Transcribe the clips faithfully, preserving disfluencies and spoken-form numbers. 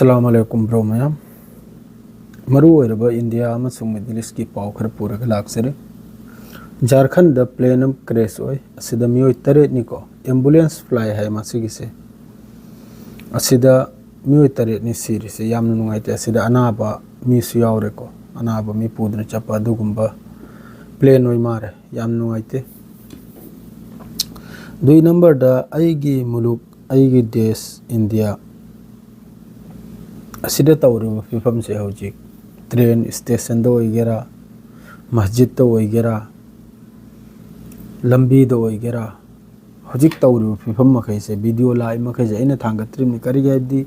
ꯑꯁꯂꯥꯃꯨ ꯑꯂꯥꯏꯀꯨꯝ bro ꯃꯌꯥꯝ꯫ ꯃꯔꯨ ꯑꯣꯏꯔꯕ ꯏꯟꯗꯤꯌꯥ ꯑꯃꯁꯨꯡ ꯃꯤꯗꯜ ꯏꯁꯀꯤ ꯄꯥꯎ ꯈꯔ ꯄꯨꯔꯒ ꯂꯥꯛꯆꯔꯤ꯫ ꯖꯥꯔꯈꯟꯗ ꯄ꯭ꯂꯦꯟ ꯑꯃ ꯀ꯭ꯔꯦꯁ ꯑꯣꯏ꯫ ꯑꯁꯤꯗ ꯃꯤꯑꯣꯏ ꯇꯔꯦꯠꯅꯤꯀꯣ, ꯑꯦꯝꯕꯨꯂꯦꯟꯁ ꯐ꯭ꯂꯥꯏ ꯍꯥꯏ ꯃꯁꯤꯒꯤꯁꯦ꯫ ꯑꯁꯤꯗ ꯃꯤꯑꯣꯏ ꯇꯔꯦꯠꯅꯤ ꯁꯤꯔꯤꯁꯦ, ꯌꯥꯝꯅ ꯅꯨꯡꯉꯥꯏꯇꯦ꯫ ꯑꯁꯤꯗ ꯑꯅꯥꯕ ꯃꯤꯁꯨ ꯌꯥꯎꯔꯦꯀꯣ, ꯑꯅꯥꯕ ꯃꯤ ꯄꯨꯗꯨꯅ ꯆꯠꯄ ꯑꯗꯨꯒꯨꯝꯕ ꯄ꯭ꯂꯦꯟ ꯑꯣꯏ ꯃꯥꯜꯂꯦ꯫ ꯌꯥꯝ ꯅꯨꯡꯉꯥꯏꯇꯦ꯫ ꯗꯨꯏ ꯅꯝꯕꯔꯗ ꯑꯩꯒꯤ ꯃꯨꯂꯨꯛ, ꯑꯩꯒꯤ ꯗꯦꯁ ꯏꯟꯗꯤꯌꯥ ꯑꯁꯤꯗ ꯇꯧꯔꯤꯕ ꯐꯤꯕꯝꯁꯦ, ꯍꯧꯖꯤꯛ ꯇ꯭ꯔꯦꯟ ꯏꯁꯇꯦꯁꯟꯗ ꯑꯣꯏꯒꯦꯔꯥ, ꯃꯁꯖꯤꯠꯇ ꯑꯣꯏꯒꯦꯔꯥ, ꯂꯝꯕꯤꯗ ꯑꯣꯏꯒꯦꯔꯥ, ꯍꯧꯖꯤꯛ ꯇꯧꯔꯤꯕ ꯐꯤꯕꯝ ꯃꯈꯩꯁꯦ, ꯚꯤꯗꯤꯑꯣ ꯂꯥꯛꯏ ꯃꯈꯩꯁꯦ ꯑꯩꯅ ꯊꯥꯡꯒꯠꯇ꯭ꯔꯤꯕꯅꯤ꯫ ꯀꯔꯤꯒꯤ ꯍꯥꯏꯕꯗꯤ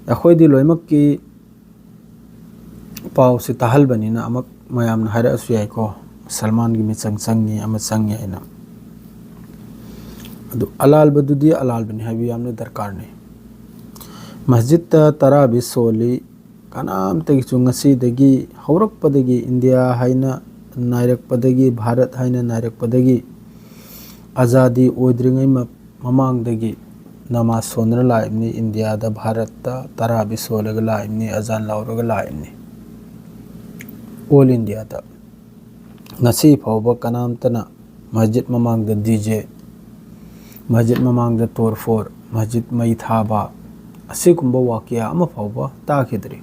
ꯑꯩꯈꯣꯏꯗꯤ ꯂꯣꯏꯅꯃꯛꯀꯤ ꯄꯥꯎꯁꯦ ꯇꯥꯍꯟꯕꯅꯤꯅ, ꯑꯃꯨꯛ ꯃꯌꯥꯝꯅ ꯍꯥꯏꯔꯛꯑꯁꯨ ꯌꯥꯏꯀꯣ, ꯁꯜꯃꯥꯟꯒꯤ ꯃꯤꯆꯪ ꯆꯪꯉꯤ, ꯑꯃ ꯆꯪꯉꯤ ꯍꯥꯏꯅ꯫ ꯑꯗꯨ ꯑꯂꯥꯜꯕꯗꯨꯗꯤ ꯑꯂꯥꯜꯕꯅꯤ ꯍꯥꯏꯕ ꯌꯥꯝꯅ ꯗꯔꯀꯥꯔꯅꯤ꯫ ꯃꯁꯖꯤꯠꯇ ꯇꯔꯥꯕꯤ ꯁꯣꯜꯂꯤ꯫ ꯀꯅꯥꯝꯇꯒꯤꯁꯨ ꯉꯁꯤꯗꯒꯤ ꯍꯧꯔꯛꯄꯗꯒꯤ, ꯏꯟꯗꯤꯌꯥ ꯍꯥꯏꯅ ꯅꯥꯏꯔꯛꯄꯗꯒꯤ, ꯚꯥꯔꯠ ꯍꯥꯏꯅ ꯅꯥꯏꯔꯛꯄꯗꯒꯤ, ꯑꯖꯥꯗꯤ ꯑꯣꯏꯗ꯭ꯔꯤꯉꯩ ꯃ-, ꯃꯃꯥꯡꯗꯒꯤ ꯅꯃꯥꯖ ꯁꯣꯟꯗꯨꯅ ꯂꯥꯛꯏꯕꯅꯤ꯫ ꯏꯟꯗꯤꯌꯥꯗ, ꯚꯥꯔꯠꯇ ꯇꯔꯥꯕꯤ ꯁꯣꯜꯂꯒ ꯂꯥꯛꯏꯕꯅꯤ, ꯑꯖꯥꯟ ꯂꯥꯎꯔꯒ ꯂꯥꯛꯏꯕꯅꯤ꯫ ꯑꯣꯜ ꯏꯟꯗꯤꯌꯥꯗ ꯉꯁꯤ ꯐꯥꯎꯕ ꯀꯅꯥꯝꯇꯅ ꯃꯁꯖꯤꯠ ꯃꯃꯥꯡꯗ ꯗꯤ ꯖꯦ, ꯃꯁꯖꯤꯠ ꯃꯃꯥꯡꯗ ꯇꯣꯔꯐꯣꯔ, ꯃꯁꯖꯤꯠ ꯃꯩ ꯊꯥꯕ, ꯑꯁꯤꯒꯨꯝꯕ ꯋꯥꯀꯤꯌꯥ ꯑꯃ ꯐꯥꯎꯕ ꯇꯥꯈꯤꯗ꯭ꯔꯤ꯫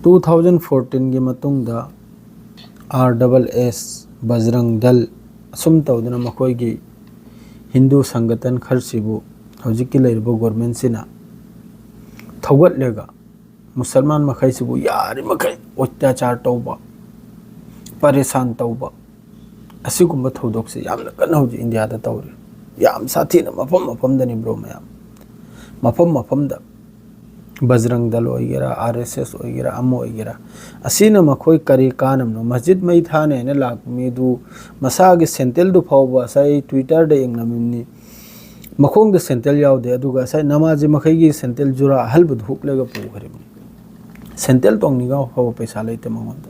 ꯇꯨ ꯊꯥꯎꯖꯟ ꯐꯣꯔꯇꯤꯟꯒꯤ ꯃꯇꯨꯡꯗ ꯑꯥꯔ ꯗꯕꯜ ꯑꯦꯁ, ꯕꯖꯔꯪ ꯗꯜ, ꯑꯁꯨꯝ ꯇꯧꯗꯅ ꯃꯈꯣꯏꯒꯤ ꯍꯤꯟꯗꯨ ꯁꯪꯒꯇꯟ ꯈꯔꯁꯤꯕꯨ ꯍꯧꯖꯤꯛꯀꯤ ꯂꯩꯔꯤꯕ ꯒꯣꯔꯃꯦꯟꯁꯤꯅ ꯊꯧꯒꯠꯂꯒ ꯃꯨꯁꯜꯃꯥꯟ ꯃꯈꯩꯁꯤꯕꯨ ꯌꯥꯔꯤꯃꯈꯩ ꯑꯣꯠꯇꯥꯆꯥꯔ ꯇꯧꯕ, ꯄꯔꯦꯁꯥꯟ ꯇꯧꯕ, ꯑꯁꯤꯒꯨꯝꯕ ꯊꯧꯗꯣꯛꯁꯦ ꯌꯥꯝꯅ ꯀꯟꯅ ꯍꯧꯖꯤꯛ ꯏꯟꯗꯤꯌꯥꯗ ꯇꯧꯔꯤ꯫ ꯌꯥꯝ ꯁꯥꯊꯤꯅ ꯃꯐꯝ ꯃꯐꯝꯗꯅꯤ ꯕ꯭ꯔꯣ ꯃꯌꯥꯝ, ꯃꯐꯝ ꯃꯐꯝꯗ꯫ ꯕꯖꯔꯪ ꯗꯜ ꯑꯣꯏꯒꯦꯔꯥ, ꯑꯥꯔ ꯑꯦꯁ ꯑꯦꯁ ꯑꯣꯏꯒꯦꯔꯥ, ꯑꯃ ꯑꯣꯏꯒꯦꯔꯥ, ꯑꯁꯤꯅ ꯃꯈꯣꯏ ꯀꯔꯤ ꯀꯥꯟꯅꯕꯅꯣ? ꯃꯁꯖꯤꯠ ꯃꯩ ꯊꯥꯅꯤ ꯍꯥꯏꯅ ꯂꯥꯛꯄ ꯃꯤꯗꯨ ꯃꯁꯥꯒꯤ ꯁꯦꯟꯇꯦꯜꯗꯨ ꯐꯥꯎꯕ, ꯉꯁꯥꯏ ꯑꯩ ꯇ꯭ꯋꯤꯇꯔꯗ ꯌꯦꯡꯂꯝꯃꯤꯕꯅꯤ, ꯃꯈꯣꯡꯗ ꯁꯦꯟꯇꯦꯜ ꯌꯥꯎꯗꯦ, ꯑꯗꯨꯒ ꯉꯁꯥꯏ ꯅꯃꯥꯖꯤ ꯃꯈꯩꯒꯤ ꯁꯦꯟꯇꯦꯜ ꯖꯨꯔꯥ ꯑꯍꯜꯕꯗꯨ ꯍꯨꯛꯂꯒ ꯄꯨꯈ꯭ꯔꯤꯕꯅꯤ꯫ ꯁꯦꯟꯇꯦꯜ ꯇꯣꯡꯅꯤꯡꯉꯥꯏ ꯐꯥꯎꯕ ꯄꯩꯁꯥ ꯂꯩꯇꯦ ꯃꯉꯣꯟꯗ꯫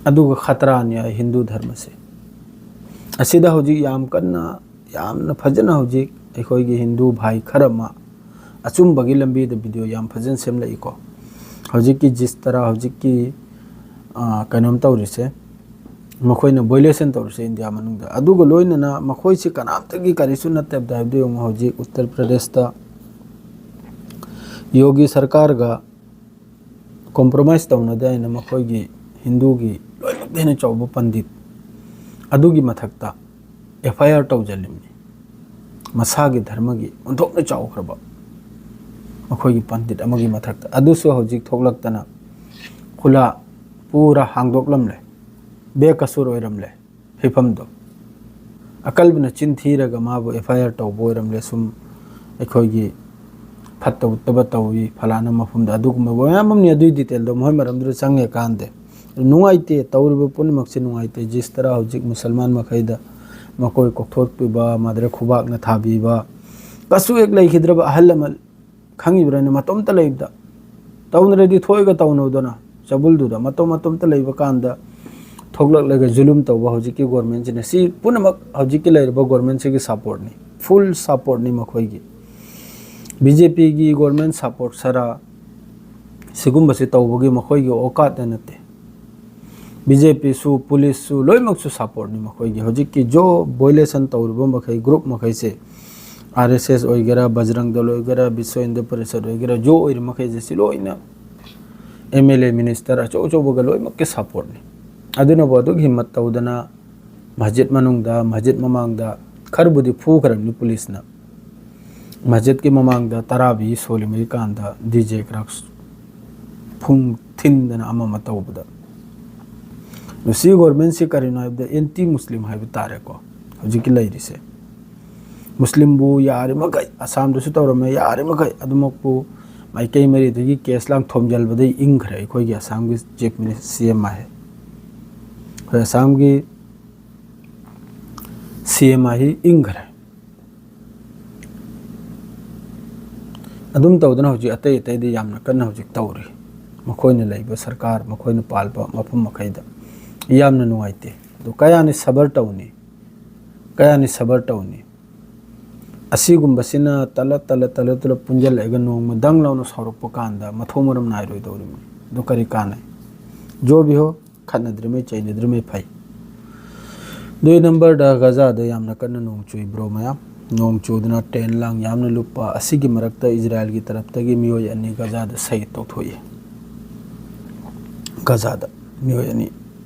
ꯑꯗꯨꯒ ꯈꯇ꯭ꯔꯥꯅꯤ ꯍꯥꯏ ꯍꯤꯟꯗꯨ ꯙꯔꯃꯁꯦ꯫ ꯑꯁꯤꯗ ꯍꯧꯖꯤꯛ ꯌꯥꯝ ꯀꯟꯅ, ꯌꯥꯝꯅ ꯐꯖꯅ ꯍꯧꯖꯤꯛ ꯑꯩꯈꯣꯏꯒꯤ ꯍꯤꯟꯗꯨ ꯚꯥꯏ ꯈꯔ ꯑꯃ ꯑꯆꯨꯝꯕꯒꯤ ꯂꯝꯕꯤꯗ ꯚꯤꯗꯤꯑꯣ ꯌꯥꯝ ꯐꯖꯅ ꯁꯦꯝꯂꯛꯏꯀꯣ꯫ ꯍꯧꯖꯤꯛꯀꯤ ꯖꯤꯁ ꯇꯔꯥ, ꯍꯧꯖꯤꯛꯀꯤ, ꯑ, ꯀꯩꯅꯣꯝ ꯇꯧꯔꯤꯁꯦ, ꯃꯈꯣꯏꯅ ꯚꯣꯏꯂꯦꯁꯟ ꯇꯧꯔꯤꯁꯦ ꯏꯟꯗꯤꯌꯥ ꯃꯅꯨꯡꯗ꯫ ꯑꯗꯨꯒ ꯂꯣꯏꯅꯅ ꯃꯈꯣꯏꯁꯤ ꯀꯅꯥꯝꯇꯒꯤ ꯀꯔꯤꯁꯨ ꯅꯠꯇꯕꯗ ꯍꯥꯏꯕꯗꯨ ꯌꯦꯡꯉꯨ, ꯍꯧꯖꯤꯛ ꯎꯠꯇꯔ ꯄ꯭ꯔꯗꯦꯁꯇ ꯌꯣꯒꯤ ꯁꯔꯀꯥꯔꯒ ꯀꯣꯝꯄ꯭ꯔꯣꯃꯥꯏꯁ ꯇꯧꯅꯗꯦ ꯍꯥꯏꯅ ꯃꯈꯣꯏꯒꯤ ꯍꯤꯟꯗꯨꯒꯤ ꯂꯣꯏꯅꯃꯛꯇ ꯍꯦꯟꯅ ꯆꯥꯎꯕ ꯄꯟꯗꯤꯠ ꯑꯗꯨꯒꯤ ꯃꯊꯛꯇ ꯑꯦꯐ ꯑꯥꯏ ꯑꯥꯔ ꯇꯧꯁꯤꯜꯂꯤꯕꯅꯤ꯫ ꯃꯁꯥꯒꯤ ꯙꯔꯃꯒꯤ ꯑꯣꯟꯊꯣꯛꯅ ꯆꯥꯎꯈ꯭ꯔꯕ ꯃꯈꯣꯏꯒꯤ ꯄꯟꯗꯤꯠ ꯑꯃꯒꯤ ꯃꯊꯛꯇ꯫ ꯑꯗꯨꯁꯨ ꯍꯧꯖꯤꯛ ꯊꯣꯛꯂꯛꯇꯅ ꯈꯨꯂꯥ ꯄꯨꯔꯥ ꯍꯥꯡꯗꯣꯛꯂꯝꯂꯦ, ꯕꯦꯀꯁꯨꯔ ꯑꯣꯏꯔꯝꯂꯦ꯫ ꯐꯤꯐꯝꯗꯣ ꯑꯀꯜꯕꯅ ꯆꯤꯟ ꯊꯤꯔꯒ ꯃꯥꯕꯨ ꯑꯦꯐ ꯑꯥꯏ ꯑꯥꯔ ꯇꯧꯕ ꯑꯣꯏꯔꯝꯂꯦ꯫ ꯁꯨꯝ ꯑꯩꯈꯣꯏꯒꯤ ꯐꯠꯇꯕ ꯇꯧꯏ ꯐꯂꯥꯅ ꯃꯐꯝꯗ, ꯑꯗꯨꯒꯨꯝꯕ ꯃꯌꯥꯝ ꯑꯃꯅꯤ꯫ ꯑꯗꯨꯒꯤ ꯗꯤꯇꯦꯜꯗꯣ ꯃꯈꯣꯏ ꯃꯔꯝꯗꯨꯗ ꯆꯪꯉꯦ ꯀꯥꯟꯗꯦ꯫ ꯅꯨꯡꯉꯥꯏꯇꯦ, ꯇꯧꯔꯤꯕ ꯄꯨꯝꯅꯃꯛꯁꯦ ꯅꯨꯡꯉꯥꯏꯇꯦ꯫ ꯖꯤꯁ ꯇꯔꯥ ꯍꯧꯖꯤꯛ ꯃꯨꯁꯜꯃꯥꯟ ꯃꯈꯩꯗ ꯃꯈꯣꯏ ꯀꯣꯛꯊꯣꯛꯄꯤꯕ, ꯃꯗ꯭ꯔ ꯈꯨꯕꯥꯛꯅ ꯊꯥꯕꯤꯕ, ꯀꯩꯁꯨ ꯍꯦꯛ ꯂꯩꯈꯤꯗ꯭ꯔꯕ ꯑꯍꯜ ꯂꯃꯟ ꯈꯪꯉꯤꯕ꯭ꯔꯥꯅꯦ? ꯃꯇꯣꯝꯇ ꯂꯩꯕꯗ ꯇꯧꯅꯔꯗꯤ ꯊꯣꯛꯑꯒ ꯇꯧꯅꯧꯗꯅ꯫ ꯆꯕꯨꯜꯗꯨꯗ ꯃꯇꯣꯝ ꯃꯇꯣꯝꯇ ꯂꯩꯕ ꯀꯥꯟꯗ ꯊꯣꯛꯂꯛꯂꯒ ꯖꯨꯂꯨꯝ ꯇꯧꯕ ꯍꯧꯖꯤꯛꯀꯤ ꯒꯣꯔꯃꯦꯟꯁꯤꯅ꯫ ꯁꯤ ꯄꯨꯝꯅꯃꯛ ꯍꯧꯖꯤꯛꯀꯤ ꯂꯩꯔꯤꯕ ꯒꯣꯔꯃꯦꯟꯁꯤꯒꯤ ꯁꯞꯄꯣꯔꯠꯅꯤ, ꯐꯨꯜ ꯁꯞꯄꯣꯔꯠꯅꯤ ꯃꯈꯣꯏꯒꯤ꯫ ꯕꯤ ꯖꯦ ꯄꯤꯒꯤ ꯒꯣꯔꯃꯦꯟ ꯁꯞꯄꯣꯔꯠ ꯁꯔꯥ ꯁꯤꯒꯨꯝꯕꯁꯤ ꯇꯧꯕꯒꯤ ꯃꯈꯣꯏꯒꯤ ꯑꯣꯀꯥꯠꯇ ꯅꯠꯇꯦ꯫ ꯕꯤ ꯖꯦ ꯄꯤꯁꯨ, ꯄꯨꯂꯤꯁꯁꯨ, ꯂꯣꯏꯅꯃꯛꯁꯨ ꯁꯞꯄꯣꯔꯠꯅꯤ ꯃꯈꯣꯏꯒꯤ꯫ ꯍꯧꯖꯤꯛꯀꯤ ꯖꯣ ꯚꯣꯏꯂꯦꯁꯟ ꯇꯧꯔꯤꯕ ꯃꯈꯩ, ꯒ꯭ꯔꯨꯞ ꯃꯈꯩꯁꯦ, ꯑꯥꯔ ꯑꯦꯁ ꯑꯦꯁ ꯑꯣꯏꯒꯦꯔꯥ, ꯕꯖꯔꯪ ꯗꯜ ꯑꯣꯏꯒꯦꯔꯥ, ꯕꯤꯁ꯭ꯋ ꯍꯤꯟꯗꯨ ꯄꯔꯤꯁꯠ ꯑꯣꯏꯒꯦꯔꯥ, ꯖꯣ ꯑꯣꯏꯔꯤ ꯃꯈꯩꯁꯦ ꯁꯤ ꯂꯣꯏꯅ ꯑꯦꯝ ꯑꯦꯜ ꯑꯦ, ꯃꯤꯅꯤꯁꯇꯔ ꯑꯆꯧ ꯑꯆꯧꯕꯒ ꯂꯣꯏꯅꯃꯛꯀꯤ ꯁꯞꯄꯣꯔꯠꯅꯤ꯫ ꯑꯗꯨꯅꯕꯨ ꯑꯗꯨꯛ ꯍꯤꯝꯃꯠ ꯇꯧꯗꯅ ꯃꯁꯖꯤꯗ ꯃꯅꯨꯡꯗ, ꯃꯁꯖꯤꯗ ꯃꯃꯥꯡꯗ ꯈꯔꯕꯨꯗꯤ ꯐꯨꯈ꯭ꯔꯕꯅꯤ ꯄꯨꯂꯤꯁꯅ꯫ ꯃꯁꯖꯤꯗꯀꯤ ꯃꯃꯥꯡꯗ ꯇꯔꯥꯕꯤ ꯁꯣꯜꯂꯤꯉꯩ ꯀꯥꯟꯗ ꯗꯤ ꯖꯦ ꯀ꯭ꯔꯥꯛꯁ ꯐꯨꯡ ꯊꯤꯟꯗꯅ ꯑꯃ ꯑꯃ ꯇꯧꯕꯗ꯫ ꯑꯗꯨ ꯁꯤ ꯒꯣꯔꯃꯦꯟꯁꯤ ꯀꯔꯤꯅꯣ ꯍꯥꯏꯕꯗ ꯑꯦꯟꯇꯤ ꯃꯨꯁꯂꯤꯝ ꯍꯥꯏꯕ ꯇꯥꯔꯦꯀꯣ ꯍꯧꯖꯤꯛꯀꯤ ꯂꯩꯔꯤꯁꯦ꯫ ꯃꯨꯁꯂꯤꯝꯕꯨ ꯌꯥꯔꯤꯃꯈꯩ, ꯑꯁꯥꯝꯗꯁꯨ ꯇꯧꯔꯝꯃꯦ, ꯌꯥꯔꯤꯃꯈꯩ ꯑꯗꯨꯃꯛꯄꯨ ꯃꯥꯏꯀꯩ ꯃꯔꯤꯗꯒꯤ ꯀꯦꯁ ꯂꯥꯡ ꯊꯣꯝꯖꯤꯟꯕꯗꯩ ꯏꯪꯈ꯭ꯔꯦ ꯑꯩꯈꯣꯏꯒꯤ ꯑꯁꯥꯝꯒꯤ ꯆꯤꯐ ꯃꯤꯅꯤꯁ-, ꯁꯤ ꯑꯦꯝ ꯑꯥꯏ꯫ ꯑꯩꯈꯣꯏ ꯑꯁꯥꯝꯒꯤ ꯁꯤ ꯑꯦꯝ ꯑꯥꯏ ꯏꯪꯈ꯭ꯔꯦ꯫ ꯑꯗꯨꯝ ꯇꯧꯗꯅ ꯍꯧꯖꯤꯛ ꯑꯇꯩ ꯑꯇꯩꯗꯤ ꯌꯥꯝꯅ ꯀꯟꯅ ꯍꯧꯖꯤꯛ ꯇꯧꯔꯤ꯫ ꯃꯈꯣꯏꯅ ꯂꯩꯕ ꯁꯔꯀꯥꯔ, ꯃꯈꯣꯏꯅ ꯄꯥꯜꯕ ꯃꯐꯝ ꯃꯈꯩꯗ ꯌꯥꯝꯅ ꯅꯨꯡꯉꯥꯏꯇꯦ꯫ ꯑꯗꯨ ꯀꯌꯥꯅꯤ ꯁꯕꯔ ꯇꯧꯅꯤ? ꯀꯌꯥꯅꯤ ꯁꯕꯔ ꯇꯧꯅꯤ? ꯑꯁꯤꯒꯨꯝꯕꯁꯤꯅ ꯇꯂꯞ ꯇꯂꯞ ꯇꯂꯞ ꯇꯂꯞ ꯄꯨꯟꯁꯤꯜꯂꯛꯑꯒ ꯅꯣꯡꯃ ꯗꯪ ꯂꯥꯎꯅ ꯁꯥꯎꯔꯛꯄ ꯀꯥꯟꯗ ꯃꯊꯣꯡ ꯃꯔꯝ ꯅꯥꯏꯔꯣꯏꯗꯧꯔꯤꯕꯅꯤ꯫ ꯑꯗꯨ ꯀꯔꯤ ꯀꯥꯟꯅꯩ? ꯖꯣ ꯚꯤ ꯍꯣ, ꯈꯠꯅꯗ꯭ꯔꯤꯉꯩ ꯆꯩꯅꯗ꯭ꯔꯤꯉꯩ ꯐꯩ꯫ ꯑꯗꯨꯒꯤ ꯅꯝꯕꯔꯗ ꯒꯖꯥꯗ ꯌꯥꯝꯅ ꯀꯟꯅ ꯅꯣꯡ ꯆꯨꯏ, ꯕ꯭ꯔꯣ ꯃꯌꯥꯝ꯫ ꯅꯣꯡ ꯆꯨꯗꯨꯅ ꯇꯦꯟ ꯂꯥꯡ ꯌꯥꯝꯅ ꯂꯨꯞꯄ꯫ ꯑꯁꯤꯒꯤ ꯃꯔꯛꯇ ꯏꯖꯔꯥꯏꯜꯒꯤ ꯇꯔꯞꯇꯒꯤ ꯃꯤꯑꯣꯏ ꯑꯅꯤ ꯒꯖꯥꯗ ꯁꯍꯤꯗ ꯇꯧꯊꯣꯛꯏ꯫ ꯒꯖꯥꯗ ꯃꯤꯑꯣꯏ ꯑꯅꯤ꯫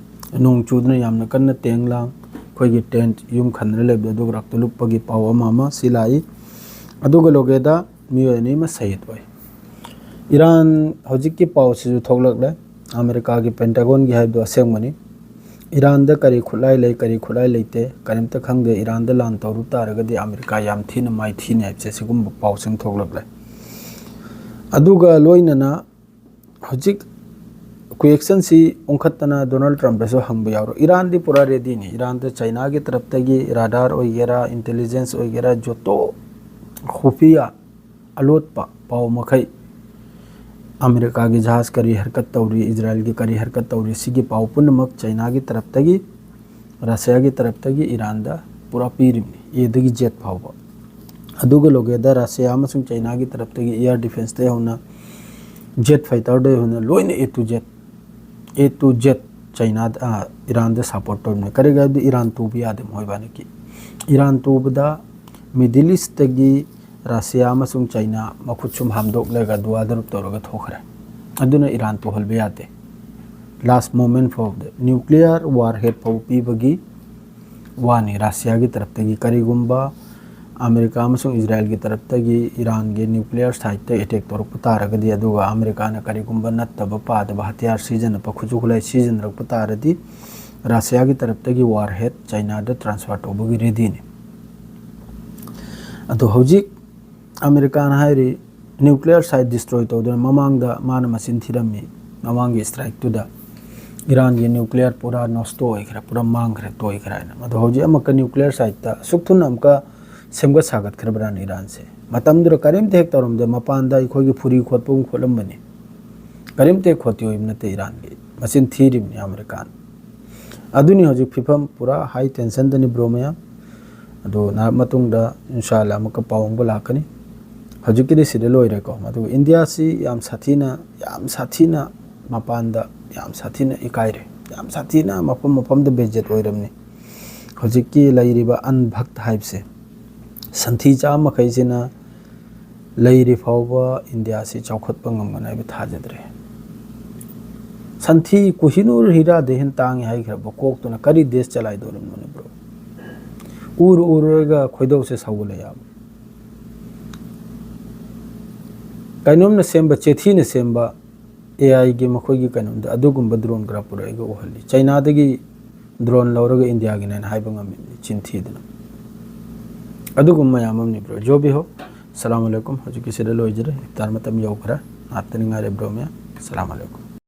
ꯅꯣꯡ ꯆꯨꯗꯨꯅ ꯌꯥꯝꯅ ꯀꯟꯅ ꯇꯦꯟ ꯂꯥꯡ, ꯑꯩꯈꯣꯏꯒꯤ ꯇꯦꯟꯠ, ꯌꯨꯝ ꯈꯟꯗꯅ ꯂꯩꯕꯗꯣ, ꯑꯗꯨꯒ ꯔꯛꯇ ꯂꯨꯞꯄꯒꯤ ꯄꯥꯎ ꯑꯃ ꯑꯃ ꯁꯤ ꯂꯥꯛꯏ꯫ ꯑꯗꯨꯒ ꯂꯣꯒꯦꯗ ꯃꯤꯑꯣꯏ ꯑꯅꯤ ꯑꯃ ꯁꯍꯤꯗ ꯑꯣꯏ꯫ ꯏꯔꯥꯟ, ꯍꯧꯖꯤꯛꯀꯤ ꯄꯥꯎꯁꯤꯁꯨ ꯊꯣꯛꯂꯛꯂꯦ꯫ ꯑꯃꯦꯔꯤꯀꯥꯒꯤ ꯄꯦꯟꯇꯥꯒꯣꯟꯒꯤ ꯍꯥꯏꯕꯗꯣ ꯑꯁꯦꯡꯕꯅꯤ꯫ ꯏꯔꯥꯟꯗ ꯀꯔꯤ ꯈꯨꯠꯂꯥꯏ ꯂꯩ, ꯀꯔꯤ ꯈꯨꯠꯂꯥꯏ ꯂꯩꯇꯦ, ꯀꯔꯤꯝꯇ ꯈꯪꯗꯦ꯫ ꯏꯔꯥꯟꯗ ꯂꯥꯟ ꯇꯧꯔꯨ ꯇꯥꯔꯒꯗꯤ ꯑꯃꯦꯔꯤꯀꯥ ꯌꯥꯝ ꯊꯤꯅ ꯃꯥꯏꯊꯤꯅꯤ ꯍꯥꯏꯕꯁꯦ ꯁꯤꯒꯨꯝꯕ ꯄꯥꯎꯁꯤꯡ ꯊꯣꯛꯂꯛꯂꯦ꯫ ꯑꯗꯨꯒ ꯂꯣꯏꯅꯅ ꯍꯧꯖꯤꯛ ꯀ꯭ꯋꯦꯛꯁꯟꯁꯤ ꯑꯣꯟꯈꯠꯇꯅ ꯗꯣꯅꯥꯜꯗ ꯇ꯭ꯔꯝꯞꯇꯁꯨ ꯍꯪꯕ ꯌꯥꯎꯔꯣ꯫ ꯏꯔꯥꯟꯗꯤ ꯄꯨꯔꯥ ꯔꯦꯗꯤꯅꯤ꯫ ꯏꯔꯥꯟꯗ ꯆꯩꯅꯥꯒꯤ ꯇꯔꯞꯇꯒꯤ ꯔꯥꯗꯥꯔ ꯑꯣꯏꯒꯦꯔꯥ, ꯏꯟꯇꯦꯂꯤꯖꯦꯟꯁ ꯑꯣꯏꯒꯦꯔꯥ, ꯖꯣꯇꯣ ꯈꯨꯐꯤꯌꯥ ꯑꯂꯣꯠꯄ ꯄꯥꯎ ꯃꯈꯩ, ꯑꯃꯦꯔꯤꯀꯥꯒꯤ ꯖꯍꯥꯖ ꯀꯔꯤ ꯍꯔꯀꯠ ꯇꯧꯔꯤ, ꯏꯖꯔꯥꯏꯜꯒꯤ ꯀꯔꯤ ꯍꯔꯀꯠ ꯇꯧꯔꯤ, ꯁꯤꯒꯤ ꯄꯥꯎ ꯄꯨꯝꯅꯃꯛ ꯆꯩꯅꯥꯒꯤ ꯇꯔꯞꯇꯒꯤ, ꯔꯁꯤꯌꯥꯒꯤ ꯇꯔꯞꯇꯒꯤ ꯏꯔꯥꯟꯗ ꯄꯨꯔꯥ ꯄꯤꯔꯤꯕꯅꯤ, ꯑꯦꯗꯒꯤ ꯖꯦꯠ ꯐꯥꯎꯕ꯫ ꯑꯗꯨꯒ ꯂꯣꯒꯦꯗ ꯔꯁꯤꯌꯥ ꯑꯃꯁꯨꯡ ꯆꯩꯅꯥꯒꯤ ꯇꯔꯞꯇꯒꯤ ꯑꯦꯌꯔ ꯗꯤꯐꯦꯟꯁꯇꯒꯤ ꯍꯧꯅ ꯖꯦꯠ ꯐꯥꯏꯇꯔꯗꯒꯤ ꯍꯧꯅ ꯂꯣꯏꯅ A to Z, A to Z ꯆꯩꯅꯥꯗ, ꯑ, ꯏꯔꯥꯟꯗ ꯁꯄꯣꯔꯠ ꯇꯧꯔꯤꯕꯅꯤ꯫ ꯀꯔꯤꯒꯤ ꯍꯥꯏꯕꯗꯤ ꯏꯔꯥꯟ ꯇꯨꯕ ꯌꯥꯗꯦ ꯃꯣꯏꯕꯥꯅꯤꯒꯤ꯫ ꯏꯔꯥꯟ ꯇꯨꯕꯗ ꯃꯤꯗꯜ ꯏꯁꯇꯒꯤ ꯔꯁꯤꯌꯥ ꯑꯃꯁꯨꯡ ꯆꯩꯅꯥ ꯃꯈꯨꯠ ꯁꯨꯝ ꯍꯥꯝꯗꯣꯛꯂꯒ ꯗꯨꯋꯥꯗꯔꯨꯞ ꯇꯧꯔꯒ ꯊꯣꯛꯈ꯭ꯔꯦ꯫ ꯑꯗꯨꯅ ꯏꯔꯥꯟ ꯇꯨꯍꯟꯕ ꯌꯥꯗꯦ꯫ ꯂꯥꯁ ꯃꯣꯃꯦꯟ ꯐꯥꯎꯕꯗ ꯅ꯭ꯌꯨꯀ꯭ꯂꯤꯌꯔ ꯋꯥꯔꯍꯦꯗ ꯐꯥꯎ ꯄꯤꯕꯒꯤ ꯋꯥꯅꯤ ꯔꯁꯤꯌꯥꯒꯤ ꯇꯔꯞꯇꯒꯤ꯫ ꯀꯔꯤꯒꯨꯝꯕ ꯑꯃꯦꯔꯤꯀꯥ ꯑꯃꯁꯨꯡ ꯏꯖꯔꯥꯏꯜꯒꯤ ꯇꯔꯞꯇꯒꯤ ꯏꯔꯥꯟꯒꯤ ꯅ꯭ꯌꯨꯀ꯭ꯂꯤꯌꯔ ꯁꯥꯏꯠꯇ ꯑꯦꯇꯦꯛ ꯇꯧꯔꯛꯄ ꯇꯥꯔꯒꯗꯤ, ꯑꯗꯨꯒ ꯑꯃꯦꯔꯤꯀꯥꯅ ꯀꯔꯤꯒꯨꯝꯕ ꯅꯠꯇꯕ ꯄꯥꯗꯕ ꯍꯊꯤꯌꯥꯔ ꯁꯤꯖꯤꯟꯅꯕ, ꯈꯨꯠꯁꯨ ꯈꯨꯠꯂꯥꯏ ꯁꯤꯖꯤꯟꯅꯔꯛꯄ ꯇꯥꯔꯗꯤ, ꯔꯁꯤꯌꯥꯒꯤ ꯇꯔꯞꯇꯒꯤ ꯋꯥꯔꯍꯦꯗ ꯆꯩꯅꯥꯗ ꯇ꯭ꯔꯥꯟꯁꯐꯔ ꯇꯧꯕꯒꯤ ꯔꯦꯗꯤꯅꯤ꯫ ꯑꯗꯣ ꯍꯧꯖꯤꯛ ꯑꯃꯦꯔꯤꯀꯥꯅ ꯍꯥꯏꯔꯤ, ꯅ꯭ꯌꯨꯀ꯭ꯂꯤꯌꯔ ꯁꯥꯏꯠ ꯗꯤꯁꯇ꯭ꯔꯣꯏ ꯇꯧꯗꯨꯅ, ꯃꯃꯥꯡꯗ ꯃꯥꯅ ꯃꯆꯤꯟ ꯊꯤꯔꯝꯃꯤ, ꯃꯃꯥꯡꯒꯤ ꯁ꯭ꯇ꯭ꯔꯥꯏꯛꯇꯨꯗ ꯏꯔꯥꯟꯒꯤ ꯅ꯭ꯌꯨꯀ꯭ꯂꯤꯌꯔ ꯄꯨꯔꯥ ꯅꯣꯁꯇꯣ ꯑꯣꯏꯈ꯭ꯔꯦ, ꯄꯨꯔꯥ ꯃꯥꯡꯈ꯭ꯔꯦ, ꯇꯣꯏꯈ꯭ꯔꯦ ꯍꯥꯏꯅ꯫ ꯑꯗꯣ ꯍꯧꯖꯤꯛ ꯑꯃꯨꯛꯀ ꯅ꯭ꯌꯨꯀ꯭ꯂꯤꯌꯔ ꯁꯥꯏꯠꯇ ꯑꯁꯨꯛ ꯊꯨꯅ ꯑꯃꯨꯛꯀ ꯁꯦꯝꯒꯠ ꯁꯥꯒꯠꯈ꯭ꯔꯕ꯭ꯔꯥꯅ ꯏꯔꯥꯟꯁꯦ? ꯃꯇꯝꯗꯨꯗ ꯀꯔꯤꯝꯇ ꯍꯦꯛ ꯇꯧꯔꯝꯗꯦ, ꯃꯄꯥꯟꯗ ꯑꯩꯈꯣꯏꯒꯤ ꯐꯨꯔꯤ ꯈꯣꯠꯄ ꯑꯃ ꯈꯣꯠꯂꯝꯕꯅꯤ, ꯀꯔꯤꯝꯇ ꯍꯦꯛ ꯈꯣꯠꯇꯤ ꯑꯣꯏꯕ ꯅꯠꯇꯦ ꯏꯔꯥꯟꯒꯤ꯫ ꯃꯆꯤꯟ ꯊꯤꯔꯤꯕꯅꯤ ꯑꯃꯦꯔꯤꯀꯥꯅ꯫ ꯑꯗꯨꯅꯤ ꯍꯧꯖꯤꯛ ꯐꯤꯕꯝ ꯄꯨꯔꯥ ꯍꯥꯏ ꯇꯦꯟꯁꯟꯗꯅꯤ ꯕ꯭ꯔꯣ ꯃꯌꯥꯝ꯫ ꯑꯗꯨ ꯅꯍꯥꯛ ꯃꯇꯨꯡꯗ ꯏꯟꯁꯥ ꯑꯜꯂꯥ ꯑꯃꯨꯛꯀ ꯄꯥꯎ ꯑꯃꯨꯛꯀ ꯂꯥꯛꯀꯅꯤ꯫ ꯍꯧꯖꯤꯛꯀꯤꯗꯤ ꯁꯤꯗ ꯂꯣꯏꯔꯦꯀꯣ꯫ ꯑꯗꯨꯒ ꯏꯟꯗꯤꯌꯥꯁꯤ ꯌꯥꯝ ꯁꯥꯊꯤꯅ, ꯌꯥꯝ ꯁꯥꯊꯤꯅ ꯃꯄꯥꯟꯗ ꯌꯥꯝ ꯁꯥꯊꯤꯅ ꯏꯀꯥꯏꯔꯦ, ꯌꯥꯝ ꯁꯥꯊꯤꯅ ꯃꯐꯝ ꯃꯐꯝꯗ ꯕꯦꯖꯦꯠ ꯑꯣꯏꯔꯝꯅꯤ꯫ ꯍꯧꯖꯤꯛꯀꯤ ꯂꯩꯔꯤꯕ ꯑꯟꯚꯛꯇ ꯍꯥꯏꯕꯁꯦ, ꯁꯟꯊꯤ ꯆꯥꯕ ꯃꯈꯩꯁꯤꯅ ꯂꯩꯔꯤ ꯐꯥꯎꯕ ꯏꯟꯗꯤꯌꯥꯁꯤ ꯆꯥꯎꯈꯠꯄ ꯉꯝꯒꯅꯤ ꯍꯥꯏꯕ ꯊꯥꯖꯗ꯭ꯔꯦ꯫ ꯁꯟꯊꯤ ꯀꯣꯍꯤꯅꯨꯔ ꯍꯤꯔꯥꯗꯩ ꯍꯦꯟꯅ ꯇꯥꯡꯉꯤ ꯍꯥꯏꯈ꯭ꯔꯕ ꯀꯣꯛꯇꯨꯅ ꯀꯔꯤ ꯗꯦꯁ ꯆꯂꯥꯏꯗꯧꯔꯤꯕꯅꯣ, ꯕ꯭ꯔꯣ? ꯎꯔꯨ ꯎꯔꯨꯔꯒ ꯈꯣꯏꯗꯧꯁꯦ ꯁꯧꯒꯠꯂꯦ ꯌꯥꯝ꯫ ꯀꯩꯅꯣꯝꯅ ꯁꯦꯝꯕ, ꯆꯦꯊꯤꯅ ꯁꯦꯝꯕ, ꯑꯦ ꯑꯥꯏꯒꯤ ꯃꯈꯣꯏꯒꯤ ꯀꯩꯅꯣꯝꯗ ꯑꯗꯨꯒꯨꯝꯕ ꯗ꯭ꯔꯣꯟ ꯈꯔ ꯄꯨꯔꯛꯑꯒ ꯎꯍꯜꯂꯤ꯫ ꯆꯩꯅꯥꯗꯒꯤ ꯗ꯭ꯔꯣꯟ ꯂꯧꯔꯒ ꯏꯟꯗꯤꯌꯥꯒꯤꯅꯦꯅ ꯍꯥꯏꯕ ꯉꯝꯃꯤꯕꯅꯤ, ꯆꯤꯟ ꯊꯤꯗꯅ꯫ ꯑꯗꯨꯒꯨꯝꯕ ꯃꯌꯥꯝ ꯑꯃꯅꯤ, ꯕ꯭ꯔꯣ꯫ ꯖꯣ ꯚꯤ ꯍꯣ, ꯁꯂꯥꯝ ꯑꯂꯩꯀꯨꯝ꯫ ꯍꯧꯖꯤꯛꯀꯤꯁꯤꯗ ꯂꯣꯏꯖꯔꯦ, ꯏꯐꯇꯥꯔ ꯃꯇꯝ ꯌꯧꯈ꯭ꯔꯦ꯫ ꯉꯥꯛꯇꯅꯤ ꯉꯥꯏꯔꯦ, ꯕ꯭ꯔꯣ ꯃꯌꯥꯝ꯫ ꯁꯂꯥꯝ ꯑꯂꯩꯀꯨꯝ꯫